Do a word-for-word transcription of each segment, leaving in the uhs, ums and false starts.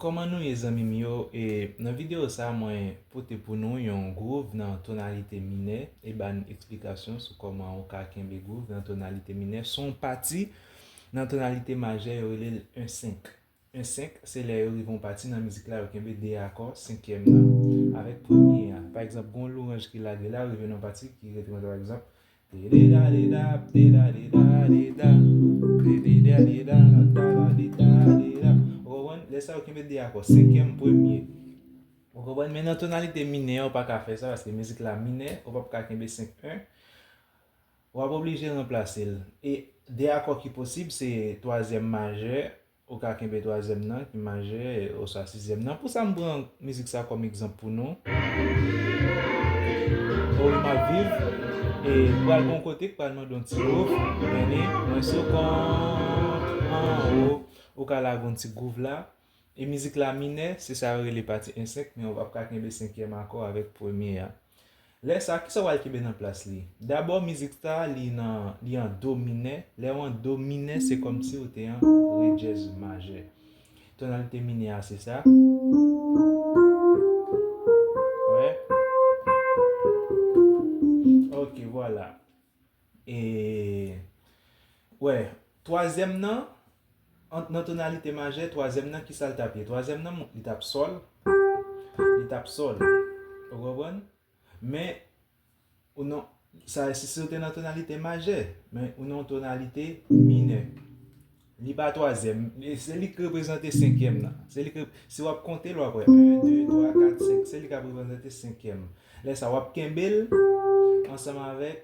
Kòman nou ye, zanmi m yo? E, nan videyo sa a, mwen pote pou nou yon gwouv nan tonalite minè e ba n eksplikasyon sou kòman ou ka kenbe gwouv nan tonalite minè. Se yon pati nan tonalite majè, yo rele l en senk. En senk, se lè yo rive yon pati nan mizik la, yo kenbe de akò senkyèm nan avèk premye a. Pa egzanp, gen yon lwanj ki lage la, rive nan yon pati ki rete konsa, pa egzanp, te de da de da, te da de da de da, te de da de da, da da de da de da. Ou konprann? Lè sa yo kenbe de akò, senkyèm, premye. Ou konprann? Men nan tonalite minè, ou pa ka fè sa, paske mizik la minè, ou p ap ka kenbe senk en. W ap oblije ranplase l. E de akò ki posib, se twazyèm majè, ou ka kenbe twazyèm nan ki majè, oswa sizyèm nan. Pou sa, m pran mizik sa kòm egzanp pou nou. O wi, m ap viv. E pral gon kote k pral mande yon ti gwouv. Men li, mwen sou kont anwo. Ou ka lage yon ti gwouv la. E mizik la minè, se sa yo rele pati en senk, men ou p ap ka kenbe senkyèm akò avèk premye a. Lè sa, kisa w al kenbe nan plas li? Dabò, mizik sa, li nan, li an do minè. Lè w an do minè, se kòmsi w te an re dyèz majè. Tonalite minè a, se sa. Wè. Ok, vwala. E, wè, twazyèm nan, an, nan tonalite majè, twazyèm nan, kisa l t ap ye? Twazyèm nan, li t ap sòl. Li t ap sòl. Ou konprann? Men, ou nan, sa, si, si w te nan tonalite majè, men ou nan tonalite minè. Li pa twazyèm, e se li k reprezante senkyèm nan. Se li k rep-, si w ap konte l, w ap wè en, de, twa, kat, senk. Se li k ap reprezante senkyèm. Lè sa, w ap kenbe l ansanm avèk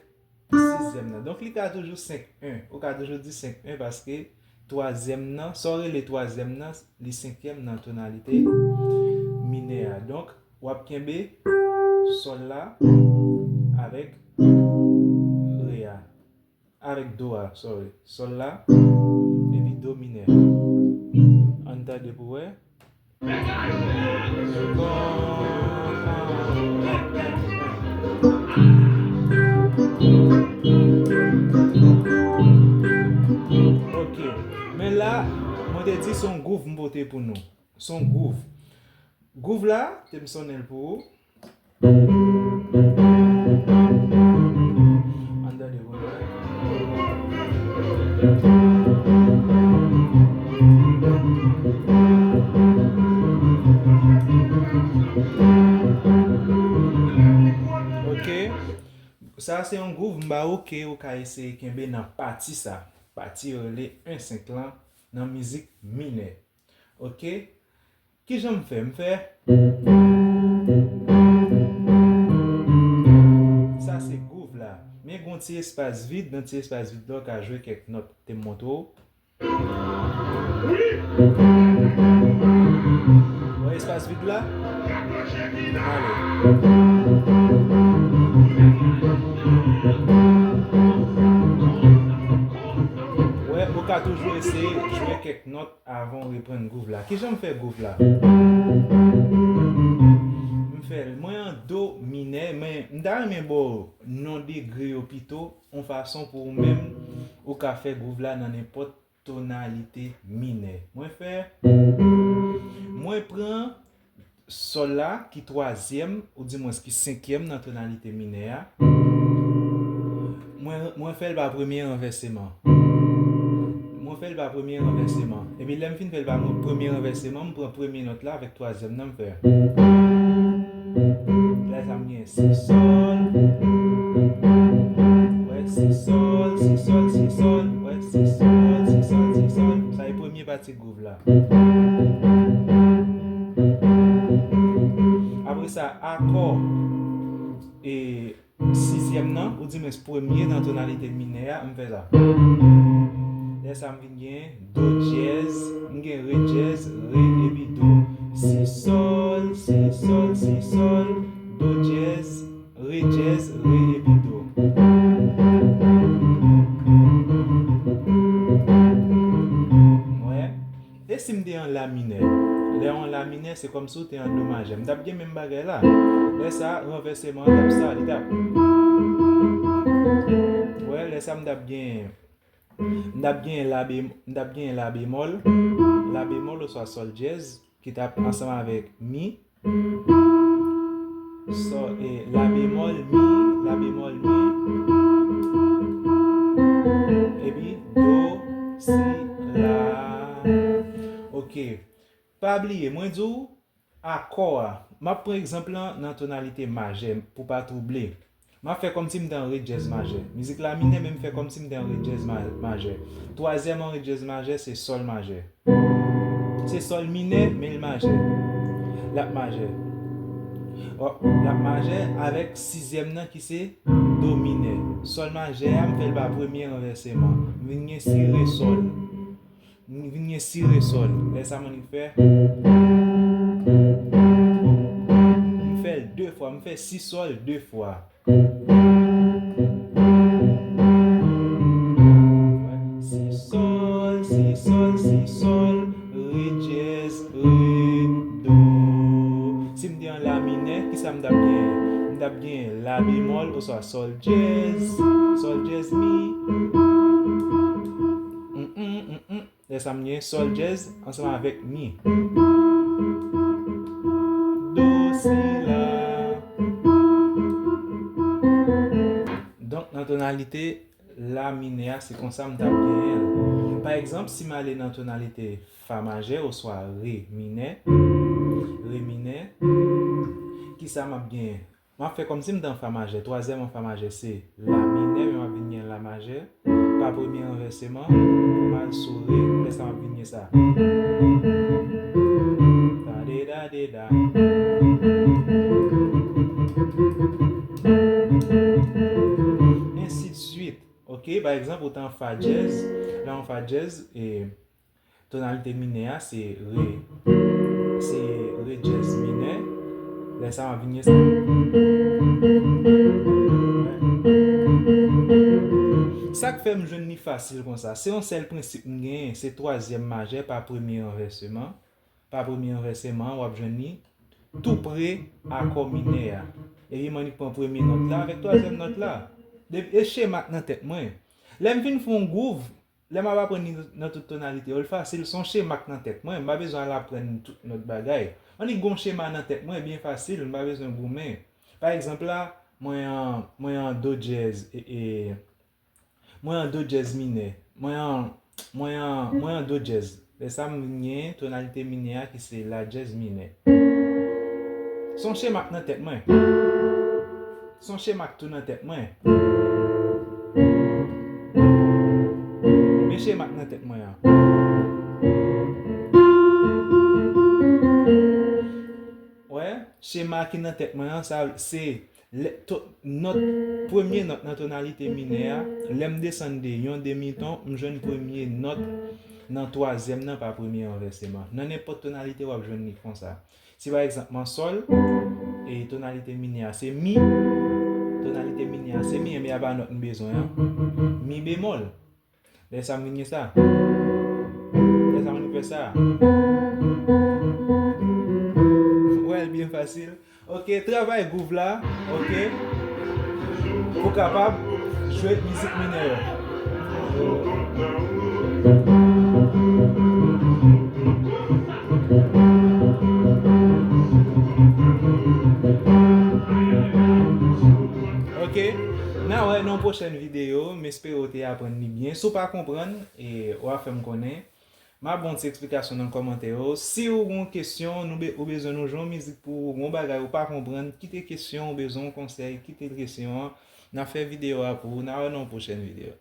sizyèm nan. Donk, li ka toujou senk en. Ou ka toujou di senk en paske twazyèm nan, sa w rele twazyèm nan, li senkyèm nan tonalite minè a. Donk, w ap kenbe sòl la avèk re a. Avèk do a, sorry. Sòl la, epi do minè. Ann tande pou wè. Ok. Men la, mwen te di se yon gwouv m pote pou nou. Se yon gwouv. Gwouv la, te m sonnen l pou ou. Ann tande pou nou. Ok. Sa se yon gwouv m ba ou ke ou ka eseye kenbe nan pati sa. Pati yo rele en senk lan nan mizik minè. Ok? Kijan m fè? M fè. Sa se gwouv la. Men gon ti espas vid, nan ti espas vid la, w ka jwe kèk nòt. Te m montre w. Wè espas vid la? Ale. Wè, ou ka toujou eseye jwe kèk nòt avan w reprann gwouv la. Kijan m fè gwouv la? M fè l, mwen an do minè, men m ta renmen ba w non degre yo pito, yon fason pou ou menm, ou ka fè gwouv la nan nenpòt tonalite minè. Mwen fè, mwen pran sòl la ki twazyèm, oudimwens ki senkyèm nan tonalite minè a. Mwen, mwen fè l pa premye ranvèseman. Mwen fè l pa premye ranvèseman. Epi lè m fin fè l pa premye ranvèseman, m pran premye nòt la avèk twazyèm nan, m fè. Lè sa m gen si sòl. Wè si sòl, si sòl, si sòl. Wè si sòl, si sòl, si sòl. Sa e premye pati gwouv la. Apre sa, akò e sizyèm nan, oudimwens premye nan tonalite minè a, m fè sa. Lè sa m vin gen do dyèz, m gen re dyèz, re epi do. Si sòl, si sòl, si sòl, do dyèz, re dyèz, re epi do. Wè. E si m te an la minè? Lè w an la minè, se kòmsi w te an do majè. M t ap gen menm bagay la. Lè sa, ranvèseman an t ap sa, li t ap. Wè, lè sa, m t ap gen M t ap gen la bem-, m t ap gen la bemòl, la bemòl oswa sòl dyèz, k ki t ap ansanm avèk mi, sò, e, la bemòl, mi, la bemòl, mi, epi do, si, la. Ok. Pa bliye, mwen di w, akò a. M ap pran egzanp lan nan tonalite majè pou pa twouble. M ap fè kòmsi m te an re djèz majè. Mizik la minè, men m fè kòmsi m te an re djèz ma-, majè. Twazyèm an re djèz majè, se sòl majè. Se sòl minè, men l majè. L ap majè. Ò, l ap majè avèk sizyèm nan ki se do minè. Sòl majè a, m fè l pa premye ranvèseman. M vin gen si re sòl. M vin gen si re sòl. Lè sa m annik fè. M fè l de fwa. M fè si sòl de fwa. Si sòl, si sòl, si sòl, re djèz, re do. Si m te an la minè, kisa m t ap genyen? M t ap genyen la bemòl oswa sòl djèz, sòl djèz mi. Mm, mm, mm, mm. Lè sa m gen sòl djèz ansanm avèk mi. Do, si, la. Donk, nan tonalite la minè a, se konsa m t ap genyen l. Pa egzanp, si m ale nan tonalite fa majè oswa re minè, re minè, kisa m ap genyen? M ap fè kòmsi m t an fa majè. Twazyèm an fa majè se la minè, men m ap vin gen la majè. Pa premye ranvèseman, pou m al sou re, lè sa m ap vin gen sa. Da, de, da, de, da. Ensi de suite. Ok, pa egzanp, ou t an fa djèz, la an fa djèz, e, tonalite minè a se re, se re djèz minè. Lè sa m ap vin gen sa. Sa k fè m jwenn li fasil konsa, se yon sèl prensip m genyen, se twazyèm majè pa premye ranvèseman. Pa premye ranvèseman an, w ap jwenn li tou pre akò minè a. Epi m annik pran premye nòt la avèk twazyèm nòt la. Depi, e chema k nan tèt mwen. Lè m fin fè yon gwouv, lè m ap aprann li nan tout tonalite yo, l fasil, se yon chema k nan tèt mwen. M pa bezwen al aprann tout lòt bagay. Annik gen yon chema nan tèt mwen, byen fasil, m pa bezwen goumen. Pa egzanp la, mwen an, mwen an do djèz, e, e, mwen an do djèz minè. Mwen an, mwen an, mwen an do djèz. Lè sa m vin gen tonalite minè a ki se la djèz minè. Se yon chema k nan tèt mwen. Se yon chema k tou nan tèt mwen. Men chema k nan tèt mwen an. Wè, chema ki nan tèt mwen an, sa se lè, to-, nòt, premye nòt nan tonalite minè a, lè m desann de yon demiton, m jwenn premye nòt nan twazyèm nan pa premye ranvèseman. Nan nenpòt tonalite, w ap jwenn li konsa. Si pa egzanp, m an sòl, e tonalite minè a se mi, tonalite minè a se mi, enben a pa nòt m bezwen an, mi bemòl. Lè sa m vin gen sa. Lè sa m vin fè sa. Ou wè l byen fasil. Ok, travay gwouv la. Ok. Pou kapab jwe mizik minè yo. Ok, n a wè nan yon pwochèn videyo, m espere w te aprann li byen. Si w pa konprann, e, w a fè m konnen. M a ba w ti eksplikasyon nan kòmantè yo. Si w gen yon kesyon, nou be-, ou bezwen nou jwe yon mizik pou ou, yon bagay ou pa konprann, kite kesyon, ou bezwen yon konsèy, kite kesyon an. N a fè videyo a pou ou, n a wè nan yon pwochèn videyo.